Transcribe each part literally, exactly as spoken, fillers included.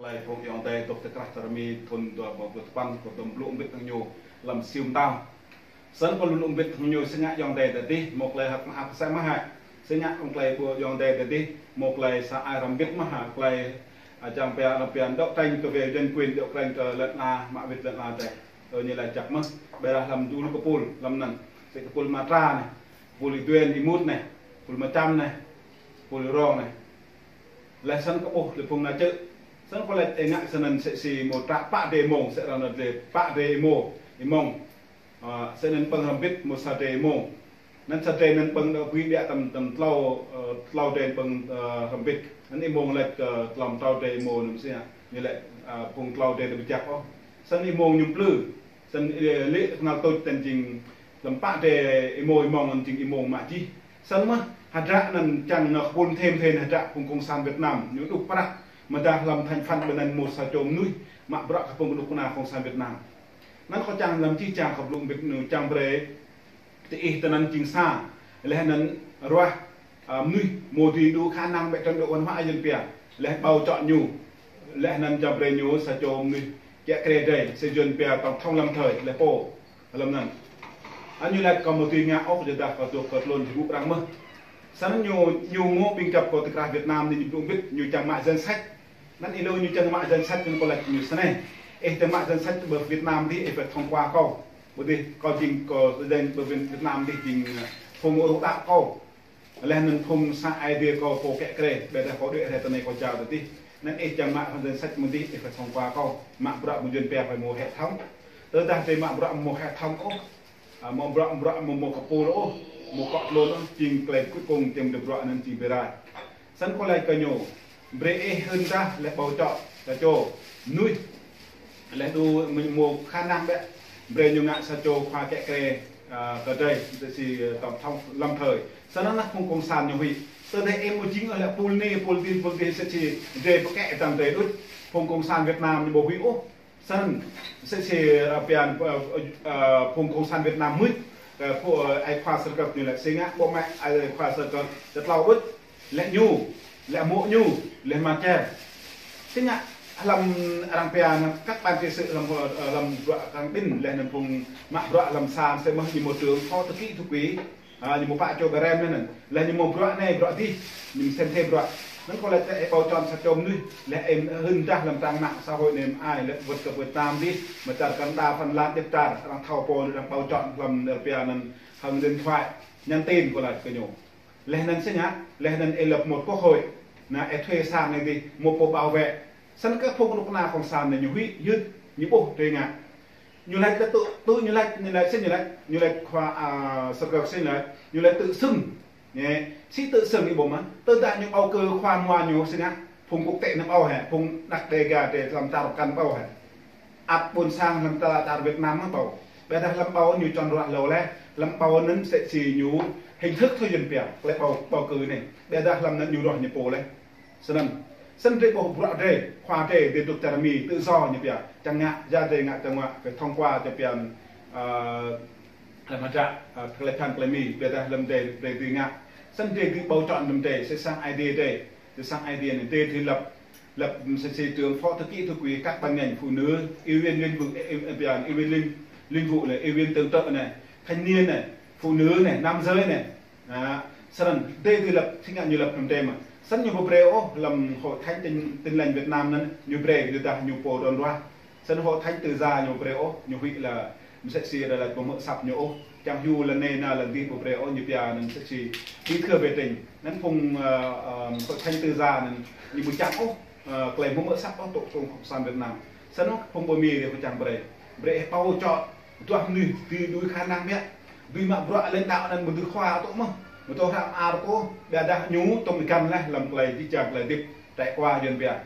Klei phung ayŏng adei dôk ti krah čar Mi thŭn dua êbâo dua pluh dua păn kâo dôk blŭ mbĭt hŏng ñu hlăm Siu Mtao. Snăn kâo blŭ mbĭt hŏng ñu si ngă ayŏng adei ta dih mâo klei hăk mơak asei mlei hĕ. Si ngă hŏng klei ƀuh ayŏng adei ta dih mâo klei sa ai hrăm mbĭt mơh hĕ klei, a, čiăng pia, pia đấu tranh kơ về nhân quyền, đấu tranh kơ lăn ala, mă wĭt lăn ala drei. Ơ, ñu lač jăk mơh, ƀiădah hlăm dŭm kpul, hlăm anăn, si kpul Matra anei, kpul Y-Duen, Y-Mut anei, kpul Mčăm anei, kpul Y-Rong anei. Leh snăn kâo ƀuh leh phung anăn čư̆. Snăn kâo lač ih ngă snăn si, si mâo tră pă drei êmông, si arăng lač drei pă drei êmô, êmông. A, snăn pơ̆ng hrăm mbĭt mâo sa drei êmông. Anăn sa drei anăn pơ̆ng đa bi ƀiă tăm, tăm tlâo, ơ, tlâo drei pơ̆ng, ơ, hrăm mbĭt. Anăn êmông lač kơ tlâo mtâo drei êmô anăn si, ñu lač, a, phung tlâo drei đa bi jăk ôh. Snăn êmông ñu mplư. Snăn, ơ, lĕ knhal tuč anăn jing hlăm pă drei êmô êmông anăn jing êmông mă jih. Snăn mơh, hdră anăn čiăng nao kpul thêm thêm hdră phung cộng sản Việt Nam, ñu đŭk prăk, mdah hlăm thành phần ƀơi anăn mâo sa čô mnuih, mă bruă kơ phung knŭk kna cộng sản Việt Nam. Anăn kâo čiăng hlăm jih jang kâo blŭ mbĭt ñu čiăng brei, ti ih tinăn jing sa, leh anăn ruah, a, mnuih mâo dưi đủ khả năng ƀĕ tơl đủ văn hóa yuăn pia, leh bầu chọn ñu, leh anăn čiăng brei ñu sa čô mnuih kiă kriê drei, si yuăn pia tổng thống lâm thời, leh pô, hlăm anăn. Anăn ñu lač kâo mâo dưi ngă ôh, kyuadah kâo dôk kơ tlôn jih ƀuh arăng mơh. Snăn ñu, ñu mâo ƀĭng găp kâo ti krah Việt Nam anei ñu blŭ mbĭt, ñu čiăng mă danh sách. Anăn êlâo ñu čiăng mă danh sách anăn kâo lač ñu snei. Ih čiăng mă danh sách ƀơ Việt Nam dih, ih phải thông qua kâo. Ƀơ dih kâo jing kâo danh ƀơ Việt Nam dih jing, ơ, phung ruh đăo kâo. Leh anăn phung sa ai tiê kâo pô kiă kriê, ƀiădah kâo đuĕ hriê tinei kâo jao ti dih. Anăn ih čiăng mă danh sách mơ̆ng dih, ih phải thông qua kâo. Mă bruă mơ̆ng yuăn pia phải mâo hệ thống. Tơdah drei mă bruă mâo hệ thống ôh, a, mâo bruă, bruă mâo, mâo kpul ôh, mâo kŏ tlôn ôh, jing klei cuối cùng čiăng drei bruă anăn jing bi rai. Snăn kâo lač kơ ñu, brei ih hưn dah leh bầu chọn sa čô mnuih, leh đu mâo khả năng ƀĕ, brei ñu ngă sa čô khua kiă kriê, a, kơ drei, si, ơ, tổng thống lâm thời. Snăn anăn phung cộng sản ñu huĭ. Tơdah ih mâo jing ôh leh pul anei, pul dih, pul dih, si, si, drei pơkĕ tăng drei đuč. Phung cộng sản Việt Nam ñu ƀu huĭ ôh. Snăn, si, si, ơ, pia, ơ, ơ, phung cộng sản Việt Nam mưč, ơ, phung, ơ, ai khua Sơr Kơk ñu lač si ngă, ƀô̆ mă ai khua Sơr Kơk, ti tlâo đuč, leh ñu, leh mô̆ ñu, leh Mčer. Si ngă, hlăm arăng pia, các ban trị sự hlăm, ơ, hlăm bruă arăng ƀĭn, leh anăn phung mă bruă hlăm sang, si mơh ñu mâo trưởng phó thư ký, thư ký, A, ñu mâo pă čô ƀrem anăn. Leh ñu mâo bruă anei, bruă dih. Ñu msĕ msĕ bruă. Anăn kâo lač tơ ih bầu chọn sa čô mnuih. Leh ih hưn dah hlăm trang mạng xã hội anei ai, leh wăt kơ Việt Nam dih, mă čar Canada, Phần Lan, djăp čar, arăng thâo pô, arăng bầu chọn hlăm, ơ, pia anăn hŏng điện thoại, nhắn tin kâo lač kơ ñu. Leh anăn si ngă, leh anăn ih lập một quốc hội, anăn ih thuê sang anei dih, mâo pô bảo vệ. Snăn kơ phung knŭk kna cộng sản anei ñu huĭ, yưt, ñu ƀuh, drei ngă. Ñu lač tơ tŭ, tŭ ñu lač, ñu lač si ñu lač, ñu lač khua, a, Sơr Kơk si ñu lač, ñu lač tự xưng. Anei, si tự xưng ih ƀuh mơh, tơdah ñu bầu cử khua mua ñu si ngă, phung quốc tế anăn bầu hĕ, phung anak Đêga drei hlăm čar mkăn bầu hĕ. Ăt ƀuôn sang hlăm čar, čar Việt Nam mơh bầu. Ƀiădah hlăm bầu ñu čŏng ruah êlâo leh, hlăm bầu anăn msĕ si ñu hình thức thôi yuăn pia, klei bầu, bầu cử anei. Ƀiădah hlăm anăn ñu ruah ñu pô leh. Snăn, snăn drei ƀuh bruă drei, khua drei, drei dôk čar Mi, tự do ñu pia, čiăng ngă, ya drei ngă čiăng ngă, phải thông qua ñu pia, ơ, hlăm hdră, ơ, klei bhiăn klei Mi, ƀiădah hlăm drei, drei dưi ngă. Snăn drei dưi bầu chọn hlăm drei, si sang Aê Diê drei, si sang Aê Diê anei, drei dưi lập, lập, si, si trưởng phó thư ký, thư ký các ban ngành, phụ nữ, ủy viên lĩnh vực, ơ, ơ, pia, ủy viên lĩnh, lĩnh vụ anei, ủy viên tương trợ anei, thanh niên anei, phụ nữ anei, nam giới anei, A, snăn, drei dưi lập, si ngă ñu lập hlăm drei mơh. Snăn ñu ƀu brei ôh, hlăm Hội Thánh Tin, Tin Lành Việt Nam anăn, ñu brei, ƀiădah ñu pô đon ruah. Snăn Hội Thánh Tư Gia ñu ƀu brei ôh, ñu huĭ leh, msĕ si arăng lač ƀu hmư̆ asăp ñu ôh. Čiăng hiu lăn anei năn lăn dih ƀu brei ôh, ñu pia anăn msĕ si bí thư về trình. Anăn phung, ơ, ơ, Hội Thánh Tư Gia anăn, ñu ƀu čiăng ôh, ơ, klei ƀu hmư̆ asăp ôh tơ phung cộng sản Việt Nam. Snăn phung ƀơ Mi drei ƀu čiăng brei. Brei ih bầu chọn, duah mnuih dưi, dưi khả năng biă. Dưi mă bruă lãnh đạo anăn ƀu dưi khua tŭ mơh. Ƀu tŭ hră mơar kơ, ƀiădah ñu tŭm găn leh hlăm klei jih jang klei hdĭp trải qua yuăn pia.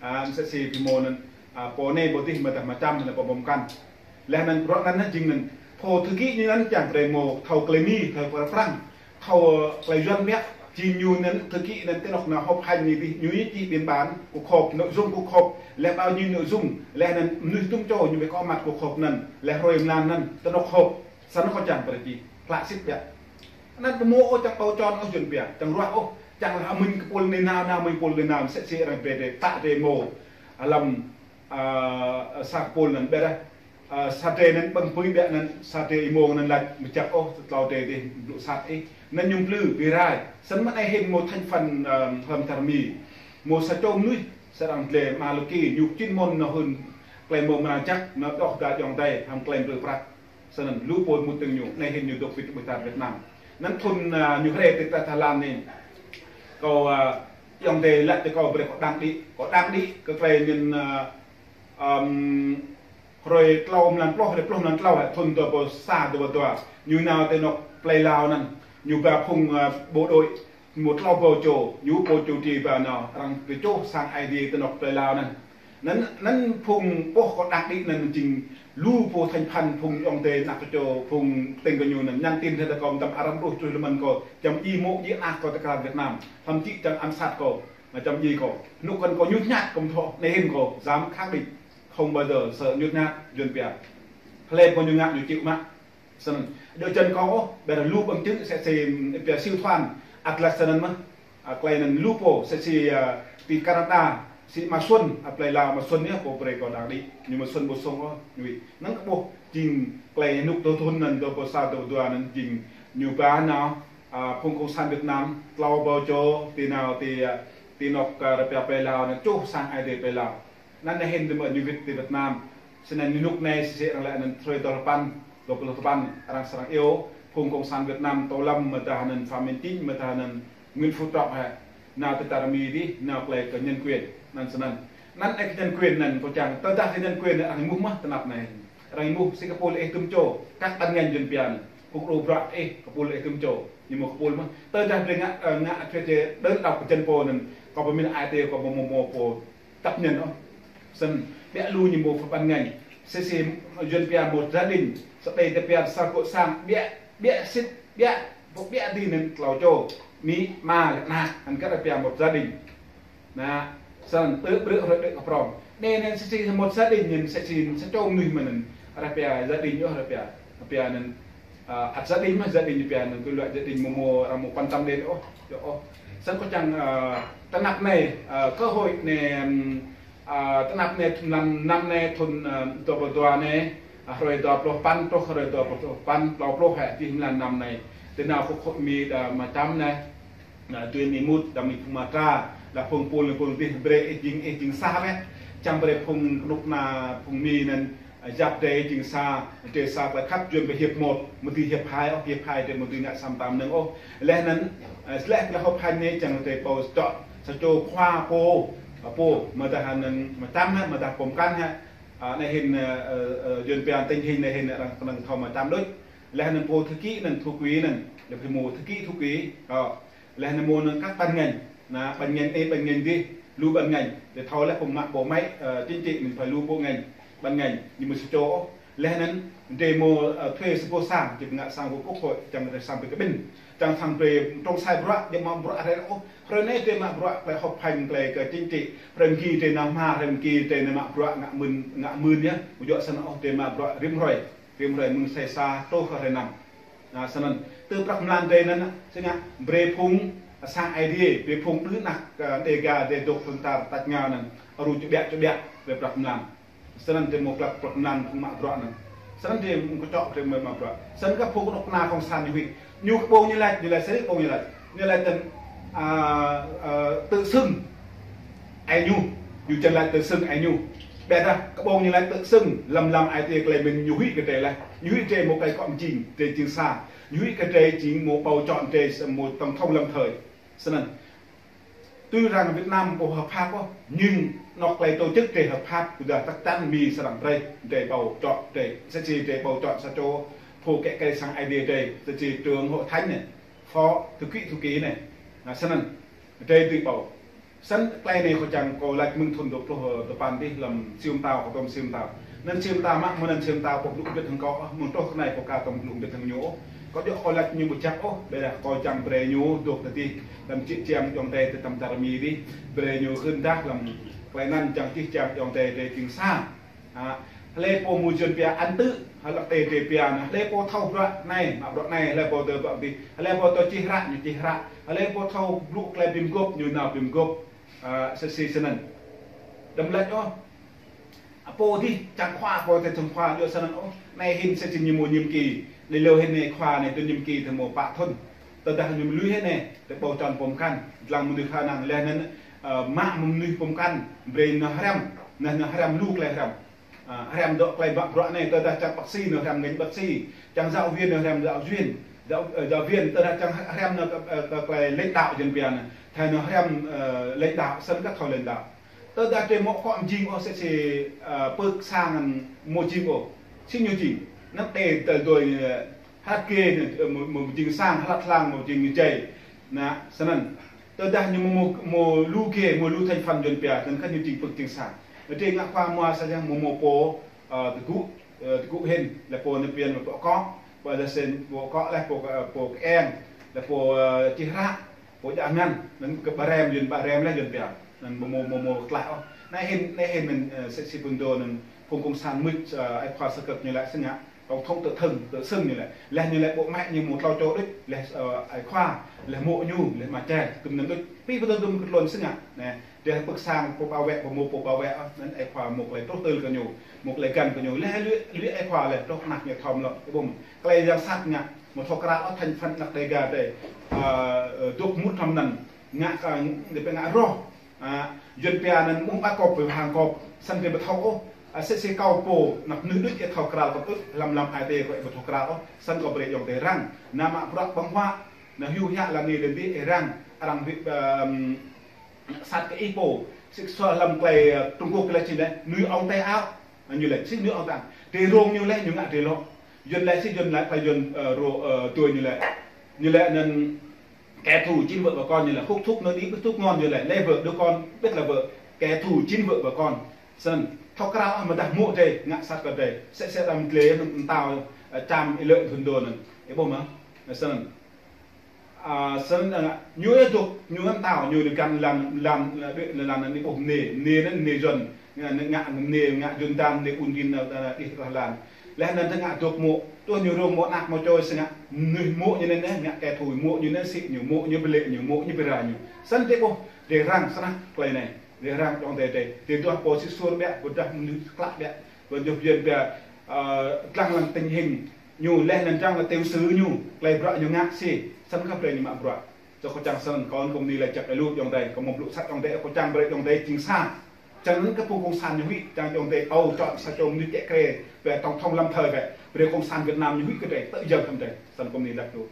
A, msĕ si bi mâo anăn, a, pô anei pô dih mdah mčăm anăn pô ƀâo mkăn. Leh anăn bruă anăn jing anăn. Pô thư ký ñu anăn čiăng brei mâo thâo klei Mi, thâo klei Prăng. Thâo klei yuăn biă, jing ñu anăn thư ký anăn ti anôk nao họp hành anei dih, ñu ñu čih biên bản, cuộc họp, nội dung cuộc họp, leh bao nhiêu nội dung, leh anăn mnuih tŭm čô ñu bi có mặt cuộc họp anăn, leh hruê mlan anăn, ti anôk họp, snăn kâo čiăng brei čih, klă sĭt biă. Anăn ƀu mâo ôh čiăng bầu chọn ôh yuăn pia, čiăng ruah ôh, čiăng leh mĭn kpul anei nao, nao mĭn kpul anei nao, msĕ si arăng brei drei, pă drei mâo, Hlăm, a, sa kpul anăn ƀiădah, a, sa drei anăn ƀơ̆ng pui ƀiă anăn sa drei êmông anăn lač mjăk ôh, tlâo drei dih blŭ sat ih. Anăn ñu mplư bi rai. Snăn mơ̆ng anei hĭn mâo thành phần, a, hlăm čar Mi. Mâo sa čô mnuih, sa arăng dleh Malaki, ñu čĭn mơ̆n nao hưn klei mâo mrâo jăk, nao đoh da ayŏng adei, hŏng klei mplư prăk. Snăn lu pô mŭt tĭng ñu, anei hĭn ñu dôk wĭt ƀuôn čar Việt Nam. Anăn thŭn, a, ñu hriê ti ta Thái Lan anei. Kâo, a, ayŏng adei lač ti kâo brei kâo đăng đĭ, kâo đăng đĭ kơ klei anăn, a, ăm, hruê tlâo mlan pluh, hruê pluh mlan tlâo, thŭn dua êbâo sa dua êbâo dua. Ñu nao ti anôk plei Lao anăn. Ñu ba phung, a, bộ đội, mâo tlâo êbâo čô, ñu pô čô ti ba nao, arăng bi čuh sang Aê Diê ti anôk plei Lao anăn. Anăn, anăn phung ƀuh kâo đăng đĭ anăn jing lu pô thành phần phung ayŏng adei anak čô phung tĭng kơ ñu anăn. Nhắn tin hĕ kâo mtam arăng đuh truh lĕ mơ̆ng kâo, čăm djiê mô̆ djiê anak kâo ti krah Việt Nam. Thậm chí čiăng ám sát kâo, čăm djiê kâo. Hnŭk kăn kâo ñuôt ñát kâo mthâo, anei hĭn kâo dám khẳng định, không bao giờ sợ nhút nhát, Yuăn pia. Hlei pô ñu ngă ñu chịu mă. Snăn, djŏ čiăng kâo ôh, ƀiădah lu bằng chứng sẽ si, pia siêu thoan, atlas snăn mơh. A, klei anăn lu pô, sẽ si, a, ti Canada, si Ma Xuân, a, plei Lao Ma Xuân yơh, pô brei kâo đăng đĭ, ñu Ma Xuân ƀuh sông ôh, ñu ih. Anăn kâo ƀuh, jing klei hnŭk dua thŭn anăn, dua êbâo sa dua êbâo dua anăn, jing ñu ba nao, a, phung cộng sản Việt Nam, tlâo êbâo čô, ti nao, ti, a, ti anôk, a, arăng pia plei Lao anăn, čuh sang Aê Diê plei Lao. Anăn anei hĭn dơ̆ng mơ̆ng ñu wĭt ti Việt Nam. Snăn hnŭk anei si arăng lač anăn hruê dua pluh păn, dua pluh păn, arăng srăng iêu, phung cộng sản Việt Nam, Tô Lâm, mdah anăn Phạm Minh Chính, mdah anăn Nguyễn Phú Trọng hĕ. Nao ti čar Mi dih, nao klei kơ nhân quyền, anăn snăn. Anăn ai kơ nhân quyền anăn kâo čiăng, tơdah kơ nhân quyền anăn arăng êmuh mơh ti anăp anei. Arăng êmuh si kpul ih dŭm čô, kăk ban ngành Yuăn pia anăn. Phung đru bruă ih, kpul ih dŭm čô, ñu mâo kpul mơh. Tơdah drei ngă, ơ, ngă trách nhiệm đơn độc kơ čiăng pô anăn, kâo pơmĭn ai tiê kâo mâo mâo mâo pô chấp nhận ôh. Snăn, ƀiă lu ñu mâo phung ban ngành. Si si Yuăn pia một gia đình, sa đei ti pia sa gŏ sang, ƀiă, ƀiă sĭt, ƀiă, ƀiă dih anăn tlâo čô. Mi, ama, leh anak, anăn kơ arăng pia một gia đình. Anăn, snăn, ƀrư̆ ƀrư̆ hruê ƀrư̆ kơ prŏng. Anei anăn si si một gia đình anăn si si sa čô mnuih mơh anăn. Arăng pia gia đình ôh, arăng pia, arăng pia anăn, a, ăt gia đình mơh, gia đình pia anăn, kơ loại gia đình mâo mâo, arăng mâo quan tâm đến ôh, djŏ ôh. Snăn kâo čiăng, a, ti anăp anei, a, cơ hội anei, ưm, a, ti anăp anei, năm, năm anei, thŭn, a, dua êbâo dua anei, a, hruê dua pluh păn, truh hruê dua pluh păn, tlâo pluh hĕ, ti mlan năm anei. Ti nao kơ hội Mi đa mă čăm anei. Anăn, tui Mi mŭt, đăm Mi phung mă tra, đa phung pul, phung dih brei ih jing, ih jing sa wĕ. Čiăng brei phung knŭk kna, phung Mi anăn, a, yap drei jing sa, drei sa klei khăp Yuăn pia hiệp một, mâo dưi hiệp hai ôh, hiệp hai drei mâo dưi ngă sa mta mnơ̆ng ôh. Leh anăn, a, leh klei họp hành anei čiăng drei ƀuh čŏ, sa čô khua pô, a, pô, mdah anăn, mă čăm hĕ, mdah pô mkăn hĕ. A, anei hĭn, a, a, a, Yuăn pia tình hình anei hĭn arăng knŏng thâo mă čăm đuč. Leh anăn pô thư ký anăn, thư ký anăn, leh phi mâo thư ký, thư ký. Ơ, Leh anăn mâo anăn kăk ban ngành. Anăn ban ngành anei, ban ngành dih, lu ban ngành. Drei thâo leh phung mă bộ máy, ơ, chính trị anăn phải lu bộ ngành, ban ngành, ñu mâo sa čô ôh. Leh anăn drei mâo, ơ, thuê sa boh sang, či ngă sang kơ quốc hội, čiăng drei sang bi kƀĭn. Čiăng sang drei trông sai bruă, drei mă bruă hriê ôh. Hruê anei drei mă bruă klei họp hành, klei kơ chính trị. Hruê mgi drei nao hma, hruê mgi drei nao mă bruă ngă mưn, ngă mưn yơh. Ƀu djŏ snăn ôh, drei mă bruă rĭm hruê. Rĭm hruê mơ̆ng hruê sa truh kơ hruê năm. Anăn snăn, ti prăk mlan drei anăn, si ngă, brei phung, a, sang Aê Diê, brei phung đưm anak, a, Đêga drei dôk hlăm čar tač êngao anăn, aru čubiă čubiă, brei prăk mlan. Snăn drei mâo klăk prăk mlan phung mă bruă anăn. Snăn drei mâo kčŏk drei mâo mă bruă. Snăn kơ phung knŭk kna cộng sản ñu huĭ. Ñu kơ ƀuh ñu lač, ñu lač sĭt ƀuh ñu lač. Ñu lač tăn, a, a, tự xưng ai ñu, ñu čiăng lač tự xưng ai ñu. Ƀiădah kơ ƀuh ñu lač tự xưng, lăm lăm ai tiê klei mĭn ñu huĭ kơ drei leh. Ñu huĭ drei mâo klei kŏ mjing, drei jing sa. Ñu huĭ kơ drei jing mâo bầu chọn drei mâo tổng thống lâm thời. Snăn. Tui arăng Việt Nam ƀu hợp pháp ôh, nhưng anôk klei tổ chức drei hợp pháp, ƀiădah chắc chắn Mi srăng brei, drei bầu chọn, drei, sa či drei bầu chọn sa čô, pô kĕ kĕ sang Aê Diê drei, sa či trưởng hội thánh anei, phó thư ký, thư ký anei. Anăn snăn, drei dưi bầu. Snăn klei anei kâo čiăng kâo lač mơ̆ng thŭn dua pluh dua păn dih hlăm Siu Mtao, kâo tŭm Siu Mtao. Anăn Siu Mtao mă, mơ̆ng anăn Siu Mtao pô blŭ mbĭt hŏng kâo, mơ̆ng truh kơ anei pô ka tŭm blŭ mbĭt hŏng ñu. Kâo djŏ kâo lač ñu ƀu jăk ôh, ƀiădah kâo čiăng brei ñu dôk ti dih, hlăm čĭ čiăng ayŏng adei ti tăm čar Mi dih, brei ñu hưn dah hlăm klei anăn čiăng čĭ čiăng ayŏng adei drei jing sa. A, hlei pô mâo Yuăn pia ăn tự, hlăk ti drei pia anăn, hlei pô thâo bruă anei, mă bruă anei, hlei pô tơ bruă dih, hlei pô tơ čih hră, ñu čih hră, hlei pô thâo blŭ klei bi mguôp, ñu nao bi mguôp, a, sa či snăn. Đăm lač ôh, pô dih čiăng khua, pô dih čiăng khua, djŏ snăn ôh. Anei hĭn sĭt ñu mâo nhiệm kỳ. Leh lŏ hĭn anei khua anei dŭm nhiệm kỳ thâo mâo pă thŭn. Tơdah ñu lui hĭn anei, tơ ƀâo čŏng pô mkăn, dlăng mnuih khả năng leh anăn, ơ, mă mnuih pô mkăn, brei ñu hriăm, ñu, ñu hriăm lu klei hriăm. Ơ, hriăm dŏ klei mă bruă anei, tơdah čiăng bác sĩ ñu hriăm ngành bác sĩ, čiăng giáo viên ñu hriăm giáo viên, giáo, ơ, giáo viên, tơdah čiăng hriăm ñu kơ, ơ, kơ klei lãnh đạo jăn bian, thâo ñu hriăm, ơ, lãnh đạo, snăn kơ thâo lãnh đạo. Tơdah drei mâo kŏ mjing ôh sĭt si, ơ, pưk sang mâo jing ôh. Si ñu jing. Năng đei tơ dôi, ơ, hlăk kê, ơ, mâo, mâo jing sang, hlăk hlang mâo jing ñu jai. Nă, snăn. Tơdah ñu mâo, mâo, mâo lu kê, mâo lu thành phần jăn bian, snăn kơ ñu jing pưk jing sang. Drei ngă khua mâo sa yang mâo, mâo pô, ơ, tơgŭ, ơ, tơgŭ hĭn, leh pô ñu bian mâo pô kŏ, pô leh sĭt pô kŏ leh pô, ơ, pô kơeng, leh pô, ơ, čih hră, pô djă ngăn, anăn kơ ba rem, jăn ba rem leh jăn bian. Anăn mâo, mâo, mâo, mâo tlaih ôh. Anei hĭn, anei hĭn anăn, ơ, sĭt si phŭn dô anăn, phung cộng sản mưč, ơ, ai khua sa kơk ñu lač si ngă, tổng thống tự thưng, tự xưng ñu lač. Leh ñu lač ƀô̆ mă ñu mâo tlâo čô đuč, leh, ơ, ai khua, leh mô̆ ñu, leh ama čai, kơ anăn đuč. Bi pơtô dŭm kơ tluôn si ngă. Anei, drei pưk sang pô bảo vệ, pô mâo pô bảo vệ, ơ, anăn ai khua mâo klei truh tơl kơ ñu, mâo klei găn kơ ñu. Leh lui, lui ai khua leh truh anak ñu thâo mlŏ, ƀuh. Klei yang sat ngă, mâo thâo kral ôh thành phần anak Đêga drei, ơ, ơ, dôk mŭt hlăm anăn, ngă, ơ, ngă, ngă roh. A, jăn bian anăn mơ̆ng ba kŏp bi hang kŏp, snăn drei ƀu thâo ôh. A, sĭt si kâo pô, anak mnuih đuč ih thâo kral kơ ŭt, hlăm, hlăm ai tiê kâo ƀu thâo kral ôh, snăn kâo brei ayŏng adei răng. Nă mă bruă ƀơ̆ng huă, nă hiu hiă lăn anei lăn dih ih răng, arăng bi, ơ, sat kơ ih pô, sĭt suôr hlăm klei, ơ, Trung Quốc leh čih leh, nuôi ong tay áo. Ñu lač, sĭt ñu ong tang. Drei rông ñu leh, ñu ngă drei lŏ. Yuăn lač sĭt, Yuăn lač, klei Yuăn, ơ, rô, ơ, tui ñu lač. Ñu lač anăn kẻ thù chính vợ và con, ñu lač hút thuốc nó đi, hút thuốc ngon, ñu lač lấy vợ đứa con, biết là vợ, kẻ thù chính vợ và con. Snăn, thâo kral amâodah mô̆ drei, ngă sat kơ drei. Sĕ sĕ đăm tlĕ, mtao, ơ, čăm êlâo thŭn dô anăn. Ih ƀuh mơh. Snăn. A, snăn, a, ñu ê dôk, ñu ngăn tao, ñu ngăn lăn, lăn, lăn, lăn, lăn, anei ƀuh mniê, mniê anăn mniê Yuăn, ngă, ngă, ngă mniê, ngă Yuăn dăn, mniê ŭn rin, a, a, dih rah lăn. Leh anăn ngă dôk mô̆, tuh ñu rông mô̆ anak mâo čô si ngă, mnuih mô̆ ñu anăn, ngă kẻ thù mô̆ ñu anăn, sĭ ñu, mô̆ ñu, bi lĕ ñu, mô̆ ñu, bi rai ñu. Snăn drei ƀuh, drei răng snăn, klei anei, drei răng ayŏng adei drei, drei duah pô sĭ suôr ƀiă, ƀudah mnuih klă ƀiă, ƀudah Yuăn ƀiă, a, dlăng lăng tình hình, ñu leh anăn dlăng lăng tiểu sử ñu, klei bruă ñu ngă si, snăn kơ brei ñu mă bruă. Čŏ kâo čiăng snăn, kâo ăt kơ mni lač jăk êlâo ayŏng adei, kâo mâo blŭ sat ayŏng adei, kâo čiăng brei ayŏng adei jing sa. Čiăng anăn kơ phung cộng sản ñu huĭ, čiăng ayŏng adei âu chọn sa čô mnuih čĕ krê, brei tổng thống lâm thời wĕ, brei cộng sản Việt Nam ñu huĭ kơ drei, tơ yơh kơ drei, snăn kơ mni lač lu.